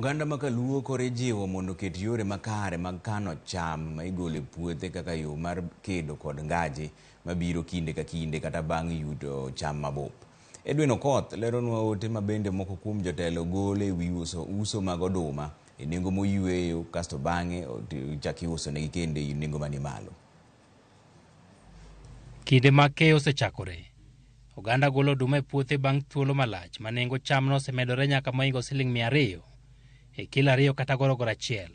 Oganda ma Kaluo koro ijiwo mondo oket yore makare mag kano cham ma igolo e puothe kaka yo mar kedo kod ngaji mabiro kinde ka kinde kata bang' yudo cham mabup. Edwin Okoth leronwa ote ma bende moko kuom jotelo golo e wi uso uso mag oduma e nengo moyueyo kasto bang'e ichak iuso negi kendo e nengo mani malo. Kinde mag keyo osechakore. Oganda golo oduma e puothe bang' thuolo malach ma nengo chamno osemedore nyaka mohingo siling 200 e kilo 2 kata gorogoro 1.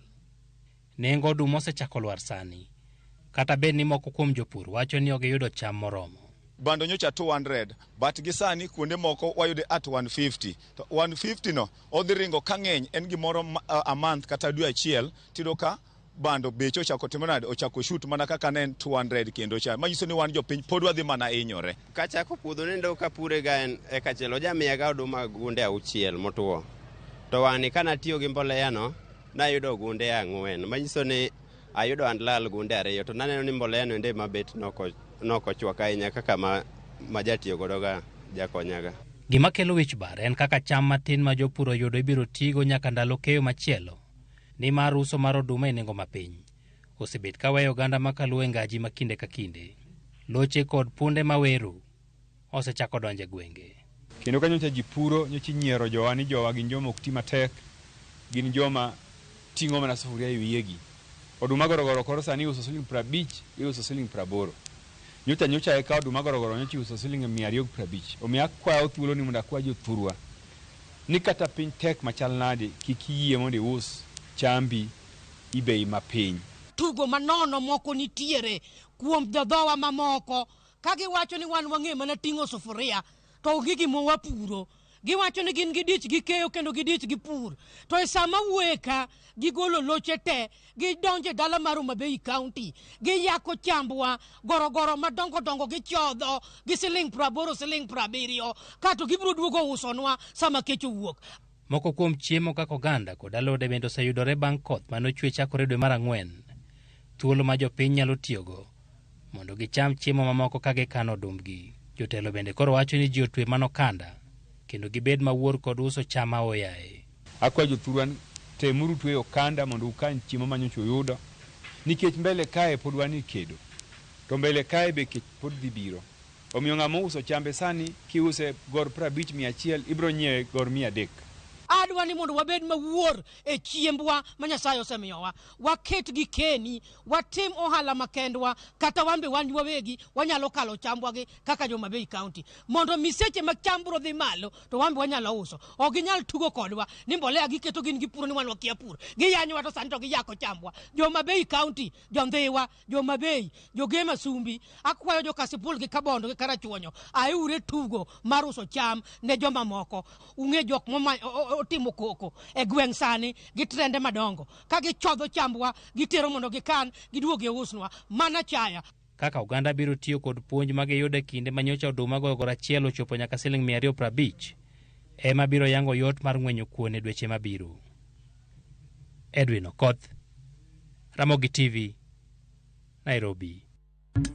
Nengo oduma osechako lwar sani, kata bed ni moko kuom jopur wacho ni ok giyudo cham moromo. Bando nyocha 200, but gi sani kuonde moko wayude at 150. To 150 no odhi ringo ka ng'eny en gimoro a month kata dwe achiel tiyudo ka bando beche ochako timo nade, ochako shoot mana kaka ne en 200 kendo cha. Manyiso ni wan jopiny pod wadhi mana hinyore. Kachako puodho nendo kapure ga en eka achiel, ojamiya ga oduma gunde 6 motuo. To wang'ni kanatiyo gi mbolea no, nayudo gunde 4, manyiso ni ayudo and lal gunde 2, to naneno ni mbolea no ende mabet nokochwak ahinya kaka ma jatiyo godo ga jakonyaga. Gima kelo wich bar en kaka cham matin ma jopur oyudo ibiro tigo nyaka ndalo keyo machielo, nimar uso mar oduma e nengo mapiny osebet ka weyo oganda ma Kaluo e ngaji ma kinde ka kinde. Loche kod punde maweru osechako donjo e gwenge. Kendo ka nyocha ji puro, nyocha inyiero jowa ni jowa gin joma ok ti matek, gin joma ting'o mana sufuria e wiyegi. Oduma gorogoro koro sani iuso siling 50, iuso siling 80. Nyocha nyocha eka oduma gorogoro nyocha iuso siling 250. Omiyo akwayo thuolo ni mondo akwa jothurwa ni kata piny tek machal nade, kik iyie mondo ius chambi i bei mapiny. Tugo manono moko nitiere kuom jodhowa mamoko ka giwacho ni wan wang'e mana ting'o sufuria to onge gima wapuro. Giwacho ni gin gidich gi keyo kendo gidich gi pur. To e sama wuoye ka, gigolo loche te, gidonjo e dala mar Homa Bay County, giyako chambwa, gorogoro madongo dongo gichodho gi siling 80, siling 70, kato gibiro duogo usonwa sama kech owuok. Moko kuom chiemo kaka oganda kod alode bende oseyudore bang' koth mane ochwe chakore dwe mar 4. Thuolo ma jopiny nyalo tiyogo mondo gicham chiemo mamoko ka gikano odumbgi. Jotelo bende koro wacho ni ji otwe mana okanda kendo gibed mawuor kod uso cham aoyaye. Akwayo jothurwa ni temuru tweyo okanda mondo ukan chiemo ma nyocha uyudo, nikech mbele kae pod wan e kedo, to mbele kae be kech pod dhi biro. Omiyo ng'ama ouso chambe sani kiuse gor 50 100 ibiro nyiewe gor 300. Adwa ni mondo wabed mawuor e chiembwa ma Nyasaye osemiyowa. Waket gi keni, watim ohala makendwa, kata wan be wan wawegi wanyalo kalo chambwa gi kaka jo Homa Bay County. Mondo mi seche ma cham biro dhi malo to wan be wanyalo uso. Ok ginyal tugo kodwa ni mbolea giketo gin gipuro ni wan wakia pur. Giyanyowa to sani to giyako chambwa. Jo Homa Bay County, jo Ndhiwa, jo Homa Bay, jo Gema Sumbi, akwayo jo Kasipul gi Kabondo gi Karachuonyo, aeure tugo mar uso cham ne joma moko. Ung'e jok otimo koko e gweng' sani gi trende madongo. Ka gichodho chambwa, gitero mondo gikan, giduog giusnwa. Mana chaya. Kaka oganda biro tiyo kod puonj ma giyudo e kinde ma nyocha oduma gorogoro achiel ochopo nyaka siling 250, ema biro yango yot mar ng'wenyo kuon e dweche mabiro. Edwin Okoth, Ramogi TV, Nairobi.